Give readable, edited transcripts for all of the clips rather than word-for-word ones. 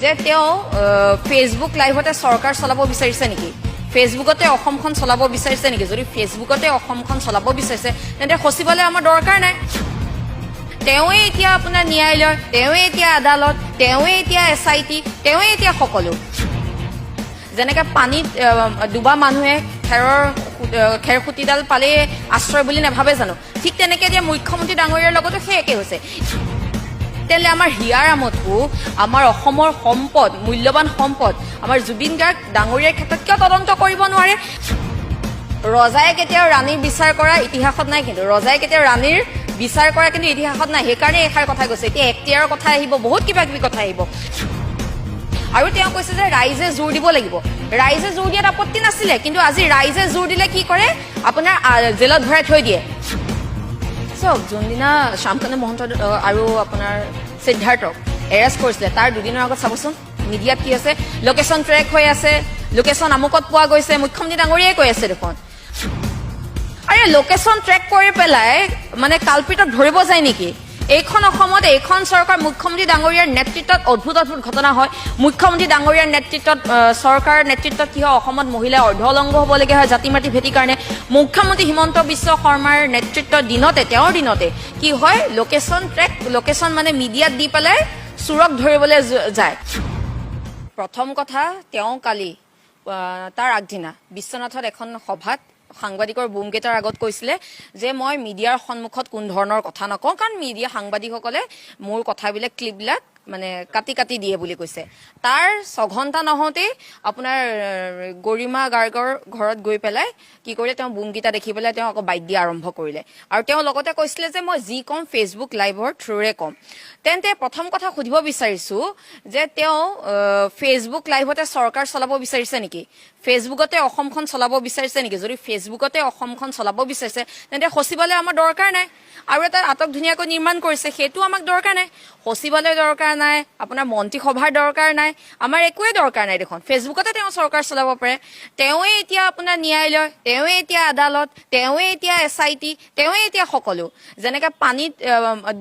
যে তেওঁ ফেচবুক লাইভতে চৰকাৰ চলাব বিচাৰিছে নেকি? ফেচবুকতে অসমখন চলাব বিচাৰিছে নেকি? যদি ফেচবুকতে অসমখন চলাব বিচাৰিছে, তেন্তে সচিবালয় আমাৰ দৰকাৰ নাই। তেওঁৱে এতিয়া আপোনাৰ ন্যায়ালয়, তেওঁৱে এতিয়া আদালত, তেওঁৱে এতিয়া এছআইটি, তেওঁৱে এতিয়া সকলো। যেনেকে পানীত ডুবা মানুহে খেৰ খুঁটিডাল পালেই আশ্ৰয় বুলি নাভাবে জানো? ঠিক তেনেকে এতিয়া মুখ্যমন্ত্ৰী ডাঙৰীয়াৰ লগতো সেই একে হৈছে। তেতিয়াহ'লে আমাৰ হিয়াৰ আমঠু, আমাৰ অসমৰ সম্পদ, মূল্যৱান সম্পদ, আমাৰ জুবিন গাৰ্গ ডাঙৰীয়াৰ ক্ষেত্ৰত কিয় তদন্ত কৰিব নোৱাৰে? ৰজাই কেতিয়াও ৰাণীৰ বিচাৰ কৰা ইতিহাসত নাই কিন্তু। ৰজাই কেতিয়াও ৰাণীৰ বিচাৰ কৰা কিন্তু ইতিহাসত নাই। সেইকাৰণে এইষাৰ কথা কৈছে। এতিয়া এখতিয়াৰৰ কথা আহিব, বহুত কিবা কিবি কথা আহিব। আৰু তেওঁ কৈছে যে ৰাইজে জোৰ দিব লাগিব। ৰাইজে জোৰ দিয়াত আপত্তি নাছিলে, কিন্তু আজি ৰাইজে জোৰ দিলে কি কৰে? আপোনাৰ জেলত ভৰাই থৈ দিয়ে। চাওক, যোনদিনা শ্যামকানু মহন্ত আৰু আপোনাৰ সিদ্ধাৰ্থক এৰেষ্ট কৰিছিলে, তাৰ দুদিনৰ আগত চাবচোন মিডিয়াত কি আছে। লোকেশ্যন ট্ৰেক হৈ আছে, লোকেশ্যন আমুকত পোৱা গৈছে, মুখ্যমন্ত্ৰী ডাঙৰীয়াই কৈ আছে দেখোন। আৰে, লোকেশ্যন ট্ৰেক কৰি পেলাই মানে কালপ্ৰিটক ধৰিব যায় নেকি? এইখন অসমত এইখন চৰকাৰ, মুখ্যমন্ত্ৰী ডাঙৰীয়াৰ নেতৃত্বত অদ্ভুত অদ্ভুত ঘটনা হয়। মুখ্যমন্ত্ৰী ডাঙৰীয়াৰ নেতৃত্বত, চৰকাৰৰ নেতৃত্বত কি হয়? অসমত মহিলাই অৰ্ধলংগ হ'বলগীয়া হয় জাতি মাটি ভেটিৰ কাৰণে। মুখ্যমন্ত্ৰী হিমন্ত বিশ্ব শৰ্মাৰ নেতৃত্বৰ দিনতে, তেওঁৰ দিনতে কি হয়? লোকেশ্যন ট্ৰেক, লোকেশ্যন মানে মিডিয়াত দি পেলাই চোৰক ধৰিবলৈ যায়। প্ৰথম কথা, তেওঁ কালি, তাৰ আগদিনা বিশ্বনাথত এখন সভাত সাংবাদিকৰ বুমকেইটাৰ আগত কৈছিলে যে মই মিডিয়াৰ সন্মুখত কোন ধৰণৰ কথা নকওঁ, কাৰণ মিডিয়া সাংবাদিকসকলে মোৰ কথাবিলাক, ক্লিপবিলাক মানে কাটি কাটি দিয়ে বুলি কৈছে। তাৰ 6 ঘণ্টা নহওঁতেই আপোনাৰ গৰিমা গাৰ্গৰ ঘৰত গৈ পেলাই কি কৰিলে? তেওঁ বুমকেইটা দেখি পেলাই তেওঁ আকৌ বাইট দিয়া আৰম্ভ কৰিলে। আৰু তেওঁ লগতে কৈছিলে যে মই যি ক'ম ফেচবুক লাইভৰ থ্ৰুৰে ক'ম। তেন্তে প্ৰথম কথা সুধিব বিচাৰিছো যে তেওঁ ফেচবুক লাইভতে চৰকাৰ চলাব বিচাৰিছে নেকি? ফেচবুকতে অসমখন চলাব বিচাৰিছে নেকি? যদি ফেচবুকতে অসমখন চলাব বিচাৰিছে, তেন্তে সচিবালয় আমাৰ দৰকাৰ নাই। আৰু এটা আটক ধুনীয়াকৈ নিৰ্মাণ কৰিছে, সেইটো আমাক দৰকাৰ নাই। সচিবালয় দৰকাৰ নাই, আপোনাৰ মন্ত্ৰীসভাৰ দৰকাৰ নাই, আমাৰ একোৱে দৰকাৰ নাই দেখোন। ফেচবুকতে তেওঁ চৰকাৰ চলাব পাৰে। তেওঁৱে এতিয়া আপোনাৰ ন্যায়ালয়, তেওঁৱে এতিয়া আদালত, তেওঁৱে এতিয়া এছআইটি, তেওঁৱে এতিয়া সকলো। যেনেকে পানীত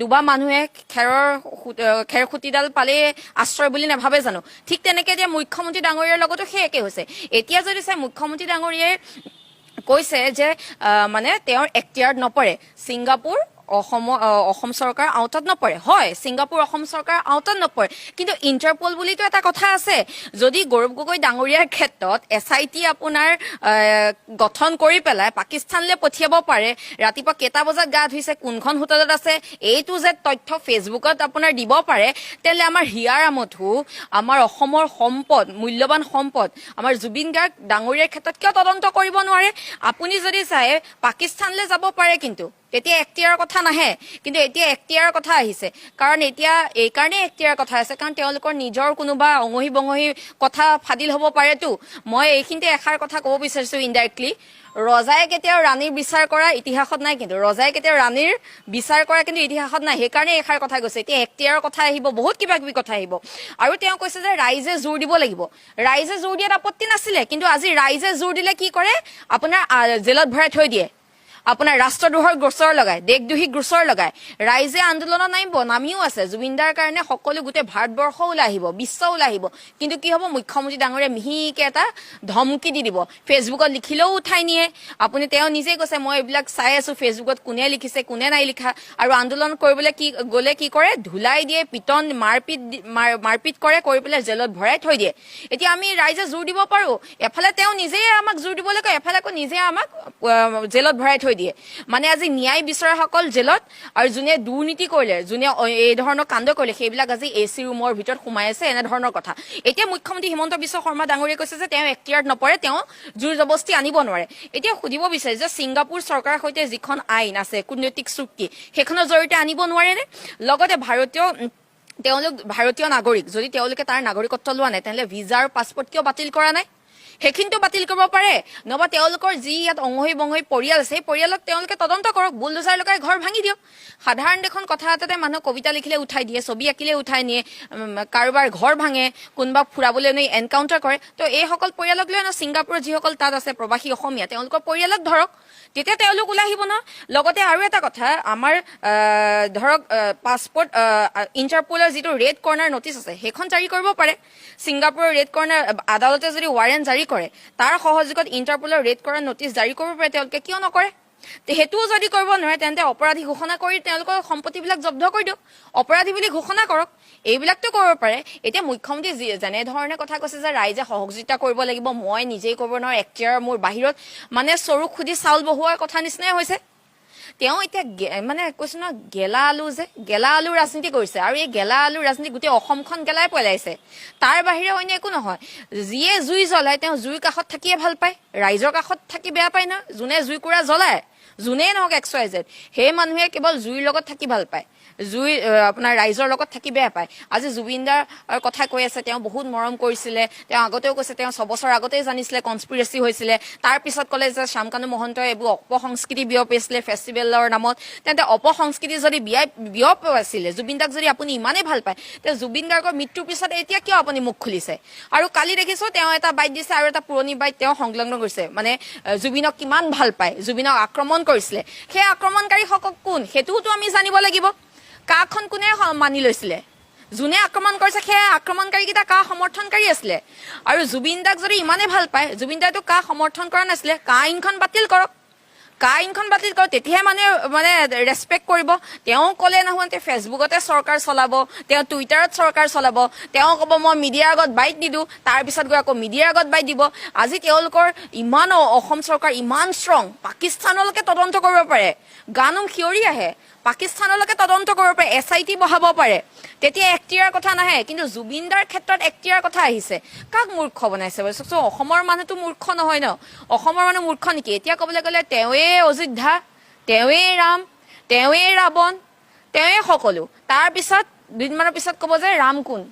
ডুবা মানুহে খেৰ খুঁটিডাল পালেই আশ্ৰয় বুলি নাভাবে জানো? ঠিক তেনেকে এতিয়া মুখ্যমন্ত্ৰী ডাঙৰীয়াৰ লগতো সেই একে হৈছে। এতিয়া যদি চাই, মুখ্যমন্ত্ৰী ডাঙৰীয়াই কৈছে যে মানে তেওঁৰ এখতিয়াৰত নপৰে, ছিংগাপুৰ অসম চৰকাৰ আওতাত নপৰে। হয়, ছিংগাপুৰ অসম চৰকাৰ আওতাত নপৰে, কিন্তু ইণ্টাৰপল বুলিতো এটা কথা আছে। যদি গৌৰৱ গগৈ ডাঙৰীয়াৰ ক্ষেত্ৰত এছআইটি আপোনাৰ গঠন কৰি পেলাই পাকিস্তানলৈ পঠিয়াব পাৰে, ৰাতিপুৱা কেইটা বজাত গা ধুইছে, কোনখন হোটেলত আছে, এইটো যে তথ্য ফেচবুকত আপোনাৰ দিব পাৰে, তেতিয়াহ'লে আমাৰ হিয়াৰ আমঠু, আমাৰ অসমৰ সম্পদ, মূল্যৱান সম্পদ, আমাৰ জুবিন গাৰ্গ ডাঙৰীয়াৰ ক্ষেত্ৰত কিয় তদন্ত কৰিব নোৱাৰে? আপুনি যদি চাই, পাকিস্তানলৈ যাব পাৰে, কিন্তু তেতিয়া এখতিয়াৰৰ কথা নাহে। কিন্তু এতিয়া এখতিয়াৰৰ কথা আহিছে। কাৰণ এতিয়া এইকাৰণেই এখতিয়াৰৰ কথা আছে, কাৰণ তেওঁলোকৰ নিজৰ কোনোবা অঙহী বঙহী কথা ফাদিল হ'ব পাৰেতো। মই এইখিনিতে এষাৰ কথা ক'ব বিচাৰিছো ইনডাইৰেক্টলি, ৰজাই কেতিয়াও ৰাণীৰ বিচাৰ কৰা ইতিহাসত নাই কিন্তু। ৰজাই কেতিয়াও ৰাণীৰ বিচাৰ কৰা কিন্তু ইতিহাসত নাই। সেইকাৰণে এইষাৰ কথা কৈছে। এতিয়া এখতিয়াৰৰ কথা আহিব, বহুত কিবা কিবি কথা আহিব। আৰু তেওঁ কৈছে যে ৰাইজে জোৰ দিব লাগিব। ৰাইজে জোৰ দিয়াত আপত্তি নাছিলে, কিন্তু আজি ৰাইজে জোৰ দিলে কি কৰে? আপোনাৰ জেলত ভৰাই থৈ দিয়ে, আপোনাৰ ৰাষ্ট্ৰদ্ৰোহৰ গোচৰ লগায়, দেশদ্ৰোহী গোচৰ লগায়। ৰাইজে আন্দোলনত নামিব, নামিও আছে। জুবিনদাৰ কাৰণে সকলো, গোটেই ভাৰতবৰ্ষ ওলাই আহিব, বিশ্ব ওলাই আহিব। কিন্তু কি হ'ব? মুখ্যমন্ত্ৰী ডাঙৰীয়া মিহিকে এটা ধমকি দি দিব। ফেচবুকত লিখিলেও উঠাই নিয়ে। আপুনি, তেওঁ নিজেই কৈছে, মই এইবিলাক চাই আছো ফেচবুকত কোনে লিখিছে, কোনে নাই লিখা। আৰু আন্দোলন কৰিবলৈ কি গ'লে কি কৰে? ধুলাই দিয়ে, পিটন, মাৰপিট কৰে, কৰি পেলাই জেলত ভৰাই থৈ দিয়ে। এতিয়া আমি ৰাইজে জোৰ দিব পাৰো। এফালে তেওঁ নিজেই আমাক জোৰ দিবলৈ কয়, এফালে আকৌ নিজে আমাক জেলত ভৰাই থৈ দিয়ে। মানে আজি ন্যায় বিচৰাসকল জেলত, আৰু যোনে দুৰ্নীতি কৰিলে, যোনে এই ধৰণৰ কাণ্ড কৰিলে, সেইবিলাক আজি এ চি ৰুমৰ ভিতৰত সোমাই আছে, এনেধৰণৰ কথা। এতিয়া মুখ্যমন্ত্ৰী হিমন্ত বিশ্ব শৰ্মা ডাঙৰীয়াই কৈছে যে তেওঁ এখতিয়াৰত নপৰে, তেওঁ জোৰ জবস্তি আনিব নোৱাৰে। এতিয়া সুধিব বিচাৰে যে ছিংগাপুৰ চৰকাৰৰ সৈতে যিখন আইন আছে, কূটনৈতিক চুক্তি, সেইখনৰ জৰিয়তে আনিব নোৱাৰেনে? লগতে ভাৰতীয় তেওঁলোক ভাৰতীয় নাগৰিক, যদি তেওঁলোকে তাৰ নাগৰিকত্ব লোৱা নাই, তেনেহ'লে ভিজা আৰু পাছপৰ্ট কিয় বাতিল কৰা নাই? সেইখিনিতো বাতিল কৰিব পাৰে। নহবা তেওঁলোকৰ যি ইয়াত অঙহী বঙহী পৰিয়াল আছে, সেই পৰিয়ালক তেওঁলোকে তদন্ত কৰক, বুলডোজাৰ লগাই ঘৰ ভাঙি দিয়ক। সাধাৰণ দেখোন কথা এটাতে মানুহ কবিতা লিখিলে উঠাই দিয়ে, ছবি আঁকিলে উঠাই নিয়ে, কাৰোবাৰ ঘৰ ভাঙে, কোনোবা ফুৰাবলৈ নি এনকাউণ্টাৰ কৰে। তো এইসকল পৰিয়ালক লৈ ন, ছিংগাপুৰত যিসকল তাত আছে প্ৰৱাসী অসমীয়া, তেওঁলোকৰ পৰিয়ালক ধৰক, তেতিয়া তেওঁলোক ওলাই আহিব ন। লগতে আৰু এটা কথা, আমাৰ ধৰক পাছপৰ্ট, ইণ্টাৰপ'লৰ যিটো ৰেড কৰ্ণাৰ নটিচ আছে, সেইখন জাৰি কৰিব পাৰে। ছিংগাপুৰৰ ৰেড কৰ্ণাৰ আদালতে যদি ৱাৰেণ্ট জাৰি কৰে, তাৰ সহযোগত ইণ্টাৰপ'লৰ ৰেড কৰ্ণাৰ নটিচ জাৰি কৰিব পাৰে। তেওঁলোকে কিয় নকৰে? সেইটোও যদি কৰিব নোৱাৰে, তেন্তে অপৰাধী ঘোষণা কৰি তেওঁলোকৰ সম্পত্তিবিলাক জব্দ কৰি দিয়ক, অপৰাধী বুলি ঘোষণা কৰক। এইবিলাকতো কৰিব পাৰে। এতিয়া মুখ্যমন্ত্ৰী যেনেধৰণে কথা কৈছে যে ৰাইজে সহযোগিতা কৰিব লাগিব, মই নিজেই কৰিব নোৱাৰো, এখতিয়াৰ মোৰ বাহিৰত, মানে চৰুক সুধি চাউল বহোৱাৰ কথা নিচিনাই হৈছে। তেওঁ এতিয়া মানে কৈছো ন, গেলা আলু যে, গেলা আলু ৰাজনীতি কৰিছে আৰু এই গেলা আলু ৰাজনীতি গোটেই অসমখন গেলাই পেলাইছে। তাৰ বাহিৰে অন্য একো নহয়। যিয়ে জুই জ্বলায়, তেওঁ জুইৰ কাষত থাকিয়ে ভাল পায়, ৰাইজৰ কাষত থাকি বেয়া পায় নহয়। যোনে জুইকুৰা জ্বলায়, যোনেই নহওক এক্স ৱাই জেড, সেই মানুহে কেৱল জুইৰ লগত থাকি ভাল পায়, জুই আপোনাৰ ৰাইজৰ লগত থাকি বেয়া পায়। আজি জুবিন দাৰ কথা কৈ আছে, তেওঁ বহুত মৰম কৰিছিলে। তেওঁ আগতেও কৈছে, তেওঁ 6 বছৰ আগতেই জানিছিলে কনস্পিৰেচি হৈছিলে। তাৰ পিছত ক'লে যে শ্যামকানু মহন্তই এইবোৰ অপসংস্কৃতি বিয়পাইছিলে ফেষ্টিভেলৰ নামত। তেন্তে অপসংস্কৃতি যদি বিয়পাইছিলে, জুবিন দাক যদি আপুনি ইমানেই ভাল পায়, তে জুবিন গাৰ্গৰ মৃত্যুৰ পিছত এতিয়া কিয় আপুনি মুখ খুলিছে? আৰু কালি দেখিছো তেওঁ এটা বাইট দিছে আৰু এটা পুৰণি বাইট তেওঁ সংলগ্ন কৰিছে, মানে জুবিনক কিমান ভাল পায়, জুবিনক আক্ৰমণ কৰিছিলে। সেই আক্ৰমণকাৰীসকল কোন, সেইটোওতো আমি জানিব লাগিব। কাখন কোনে মানি লৈছিলে? যোনে আক্ৰমণ কৰিছে, সেই আক্ৰমণকাৰীকেইটা কা সমৰ্থনকাৰী আছিলে। আৰু জুবিন দাক যদি ইমানেই ভাল পায়, জুবিন দাইতো কা সমৰ্থন কৰা নাছিলে। কা আইনখন বাতিল কৰক, কা আইনখন বাতিল কৰক, তেতিয়াহে মানুহে মানে ৰেচপেক্ট কৰিব। তেওঁ ক'লে নহয়, তেওঁ ফেচবুকতে চৰকাৰ চলাব, তেওঁ টুইটাৰত চৰকাৰ চলাব। তেওঁ ক'ব মই মিডিয়াৰ আগত বাইট নিদিওঁ, তাৰপিছত গৈ আকৌ মিডিয়াৰ আগত বাইট দিব। আজি তেওঁলোকৰ ইমান অসম চৰকাৰ ইমান ষ্ট্ৰং, পাকিস্তানলৈকে তদন্ত কৰিব পাৰে, গা নোম শিয়ৰি আহে। পাকিস্তানলৈকে তদন্ত কৰিব পাৰে, এছআইটি বহাব পাৰে, তেতিয়া এখতিয়াৰ কথা নাহে। কিন্তু জুবিন দাৰ ক্ষেত্ৰত এখতিয়াৰ কথা আহিছে। কাক মূৰ্খ বনাইছে বাৰু? চাওকচোন, অসমৰ মানুহটো মূৰ্খ নহয় ন? অসমৰ মানুহ মূৰ্খ নেকি? এতিয়া ক'বলৈ গ'লে তেওঁৱেই অযোধ্যা, তেওঁৱেই ৰাম, তেওঁৱেই ৰাৱণ, তেওঁৱেই সকলো। তাৰপিছত দুদিনমানৰ পিছত ক'ব যে ৰাম কোন?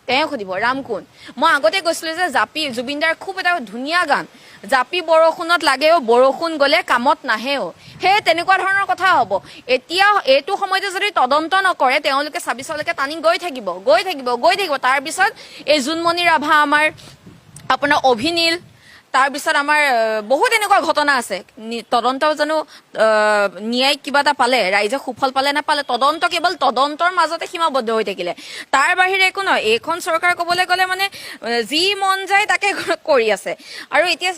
তেওঁ সুধিব ৰাম কোন? মই আগতে কৈছিলো যে জাপি, জুবিন দাৰ খুব এটা ধুনীয়া গান, জাপি বৰষুণত লাগেও, বৰষুণ গ'লে কামত নাহেও। সেই তেনেকুৱা ধৰণৰ কথা হ'ব। এতিয়া এইটো সময়তে যদি তদন্ত নকৰে, তেওঁলোকে 26লৈকে টানি গৈ থাকিব, গৈ থাকিব, গৈ থাকিব। তাৰপিছত এই জোনমণি ৰাভা, আমাৰ আপোনাৰ অভিনীল, তাৰপিছত আমাৰ বহুত এনেকুৱা ঘটনা আছে। তদন্ত জানো ন্যায়িক কিবা এটা পালে? ৰাইজে সুফল পালে? নাপালে। তদন্ত কেৱল তদন্তৰ মাজতে সীমাবদ্ধ হৈ থাকিলে, তাৰ বাহিৰে একো নহয়। এইখন চৰকাৰ ক'বলৈ গ'লে মানে যি মন যায় তাকে কৰি আছে। আৰু এতিয়া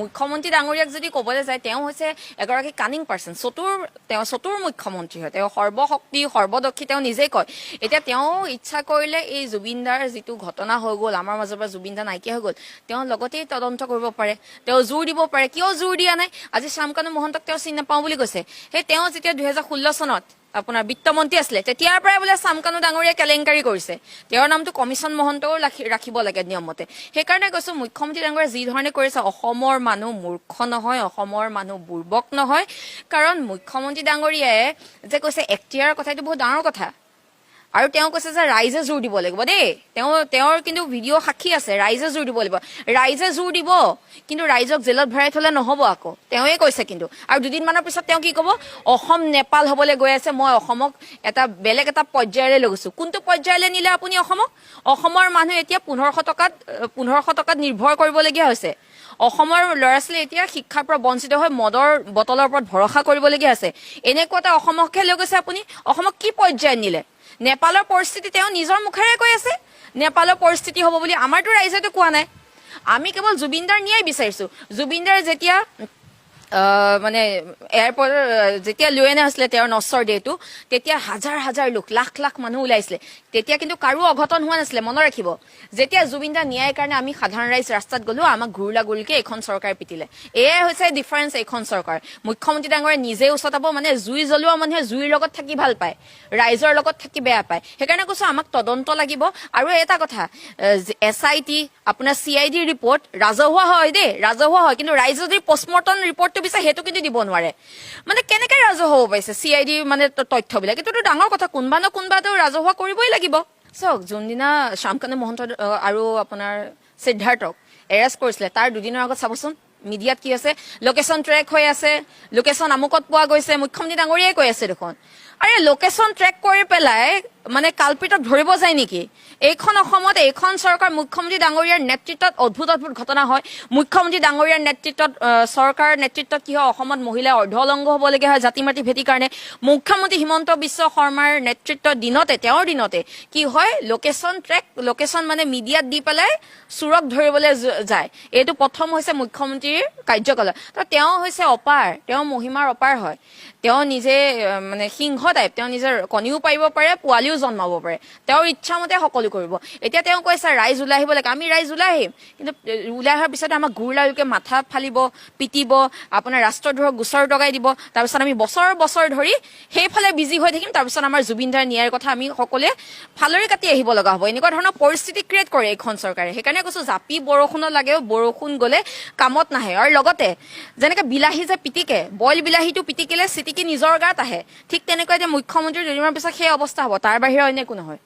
মুখ্যমন্ত্ৰী ডাঙৰীয়াক যদি ক'বলৈ যায়, তেওঁ হৈছে এগৰাকী কানিং পাৰ্চন, চতুৰ। তেওঁ চতুৰ মুখ্যমন্ত্ৰী হয়। তেওঁ সৰ্বশক্তি সৰ্বদক্ষী, তেওঁ নিজেই কয়। এতিয়া তেওঁ ইচ্ছা কৰিলে এই জুবিন দাৰ যিটো ঘটনা হৈ গ'ল, আমাৰ মাজৰ পৰা জুবিন দা নাইকিয়া হৈ গ'ল, তেওঁ লগতেই তদন্ত কৰিব পাৰে, তেওঁ জোৰ দিব পাৰে। কিয় জোৰ দিয়া নাই? আজি শ্যামকানু মহন্তক তেওঁ চিনি নাপাওঁ বুলি কৈছে। সেই তেওঁ যেতিয়া 2016 চনত আপোনাৰ বিত্তমন্ত্ৰী আছিলে, তেতিয়াৰ পৰাই বোলে শ্যামকানু ডাঙৰীয়াই কেলেংকাৰী কৰিছে। তেওঁৰ নামটো কমিশ্যন মহন্তও ৰাখিব লাগে নিয়মমতে। সেইকাৰণে কৈছো, মুখ্যমন্ত্ৰী ডাঙৰীয়াই যি ধৰণে কৰিছে, অসমৰ মানুহ মূৰ্খ নহয়, অসমৰ মানুহ বুৰ্বক নহয়। কাৰণ মুখ্যমন্ত্ৰী ডাঙৰীয়াই যে কৈছে এখতিয়াৰৰ কথা, এইটো বহুত ডাঙৰ কথা। আৰু তেওঁ কৈছে যে ৰাইজে জোৰ দিব লাগিব দেই। তেওঁৰ কিন্তু ভিডিঅ' সাক্ষী আছে। ৰাইজে জোৰ দিব লাগিব, ৰাইজে জোৰ দিব, কিন্তু ৰাইজক জেলত ভৰাই থলে নহ'ব আকৌ, তেওঁৱে কৈছে কিন্তু। আৰু দুদিনমানৰ পিছত তেওঁ কি ক'ব? অসম নেপাল হ'বলৈ গৈ আছে, মই অসমক এটা বেলেগ এটা পৰ্যায়লৈ লৈ গৈছো। কোনটো পৰ্যায়লৈ নিলে আপুনি অসমক? অসমৰ মানুহ এতিয়া 1500 টকাত নিৰ্ভৰ কৰিবলগীয়া হৈছে। অসমৰ ল'ৰা ছোৱালী এতিয়া শিক্ষাৰ পৰা বঞ্চিত হৈ মদৰ বটলৰ ওপৰত ভৰসা কৰিবলগীয়া হৈছে। এনেকুৱা এটা অসমকহে লৈ গৈছে আপুনি। অসমক কি পৰ্যায়ত নিলে? নেপালৰ পৰিস্থিতি তেওঁ নিজৰ মুখেৰে কৈ আছে, নেপালৰ পৰিস্থিতি হ'ব বুলি। আমাৰতো ৰাইজেতো কোৱা নাই। আমি কেৱল জুবিনদাৰ ন্যায় বিচাৰিছো। জুবিনদাৰ যেতিয়া মানে এয়াৰপৰ্টৰ যেতিয়া লৈ অনা হৈছিলে তেওঁৰ নশ্বৰ দেহটো, তেতিয়া হাজাৰ হাজাৰ লোক, লাখ লাখ মানুহ ওলাইছিলে। তেতিয়া কিন্তু কাৰো অঘটন হোৱা নাছিলে, মনত ৰাখিব। যেতিয়া জুবিন দাৰ ন্যায়ৰ কাৰণে আমি সাধাৰণ ৰাইজ ৰাস্তাত গ'লো, আমাক গুৰুলা গুৰুলকে এইখন চৰকাৰে পিটিলে। এয়াই হৈছে ডিফাৰেঞ্চ এইখন চৰকাৰ। মুখ্যমন্ত্ৰী ডাঙৰীয়াই নিজে উচতাব, মানে জুই জ্বলোৱা মানুহে জুইৰ লগত থাকি ভাল পায়, ৰাইজৰ লগত থাকি বেয়া পায়। সেইকাৰণে কৈছো, আমাক তদন্ত লাগিব। আৰু এটা কথা, এছআইটি, আপোনাৰ চিআইডি ৰিপৰ্ট ৰাজহুৱা হয় দেই, ৰাজহুৱা হয়, কিন্তু ৰাইজে যদি পষ্টমৰ্টম ৰিপৰ্টটো বিচাৰে, সেইটো কিন্তু দিব নোৱাৰে। মানে কেনেকে ৰাজহুৱা হ'ব পাৰিছে চিআইডি মানে তথ্যবিলাক? এইটোতো ডাঙৰ কথা। কোনোবা ন কোনোবাটো ৰাজহুৱা কৰিবই লাগিব। চাওক, যোনদিনা শ্যামকানু মহন্ত আৰু আপোনাৰ সিদ্ধাৰ্থক এৰেষ্ট কৰিছিলে, তাৰ দুদিনৰ আগত চাবচোন মিডিয়াত কি আছে, লোকেশ্যন ট্ৰেক হৈ আছে, লোকেশ্যন আমুকত পোৱা গৈছে, মুখ্যমন্ত্ৰী ডাঙৰীয়াই কৈ আছে দেখোন। আৰে, লোকেশ্যন ট্ৰেক কৰি পেলাই মানে কালপ্ৰিটক ধৰিব যায় নেকি? এইখন অসমত এইখন চৰকাৰ, মুখ্যমন্ত্ৰী ডাঙৰীয়াৰ নেতৃত্বত অদ্ভুত অদ্ভুত ঘটনা হয়। মুখ্যমন্ত্ৰী ডাঙৰীয়াৰ নেতৃত্বত, চৰকাৰৰ নেতৃত্বত কি হয়, অসমত মহিলা অৰ্ধলংগ হ'বলগীয়া হয় জাতি মাটি ভেটিৰ কাৰণে। মুখ্যমন্ত্ৰী হিমন্ত বিশ্ব শৰ্মাৰ নেতৃত্বৰ দিনতে, তেওঁৰ দিনতে কি হয়, লোকেশ্যন ট্ৰেক, লোকেশ্যন মানে মিডিয়াত দি পেলাই চোৰক ধৰিবলৈ যায়। এইটো প্ৰথম হৈছে মুখ্যমন্ত্ৰীৰ কাৰ্যকালত। তো তেওঁ হৈছে অপাৰ, তেওঁ মহিমাৰ অপাৰ হয়। তেওঁ নিজে মানে সিংহ টাইপ, তেওঁ নিজৰ কণীও পাৰিব পাৰে, পোৱালিও জন্মাব পাৰে, তেওঁৰ ইচ্ছামতে সকলো কৰিব। এতিয়া তেওঁ কৈছে ৰাইজ ওলাই আহিব লাগে, আমি ৰাইজ ওলাই আহিম, কিন্তু ওলাই অহাৰ পিছতে আমাক গুৰলালুকে মাথা ফালিব, পিটিব, আপোনাৰ ৰাষ্ট্ৰদ্ৰোহ গোচৰ লগাই দিব। তাৰপিছত আমি বছৰ বছৰ ধৰি সেইফালে বিজি হৈ থাকিম। তাৰপিছত আমাৰ জুবিনদাৰ ন্যায়ৰ কথা আমি সকলোৱে ফালৰি কাটি আহিব লগা হ'ব। এনেকুৱা ধৰণৰ পৰিস্থিতি ক্ৰিয়েট কৰে এইখন চৰকাৰে। সেইকাৰণে কৈছো, জাপি বৰষুণত লাগেও বৰষুণ গ'লে কামত নাহে। আৰু লগতে যেনেকে বিলাহী যে পিটিকে, বইল বিলাহীটো পিটিকিলে চিটিকি নিজৰ গাত আহে, ঠিক তেনেকুৱা এতিয়া মুখ্যমন্ত্ৰীৰ দুদিনমান পিছত সেই অৱস্থা হ'ব, তাৰ বাহিৰে অন্য একো নহয়।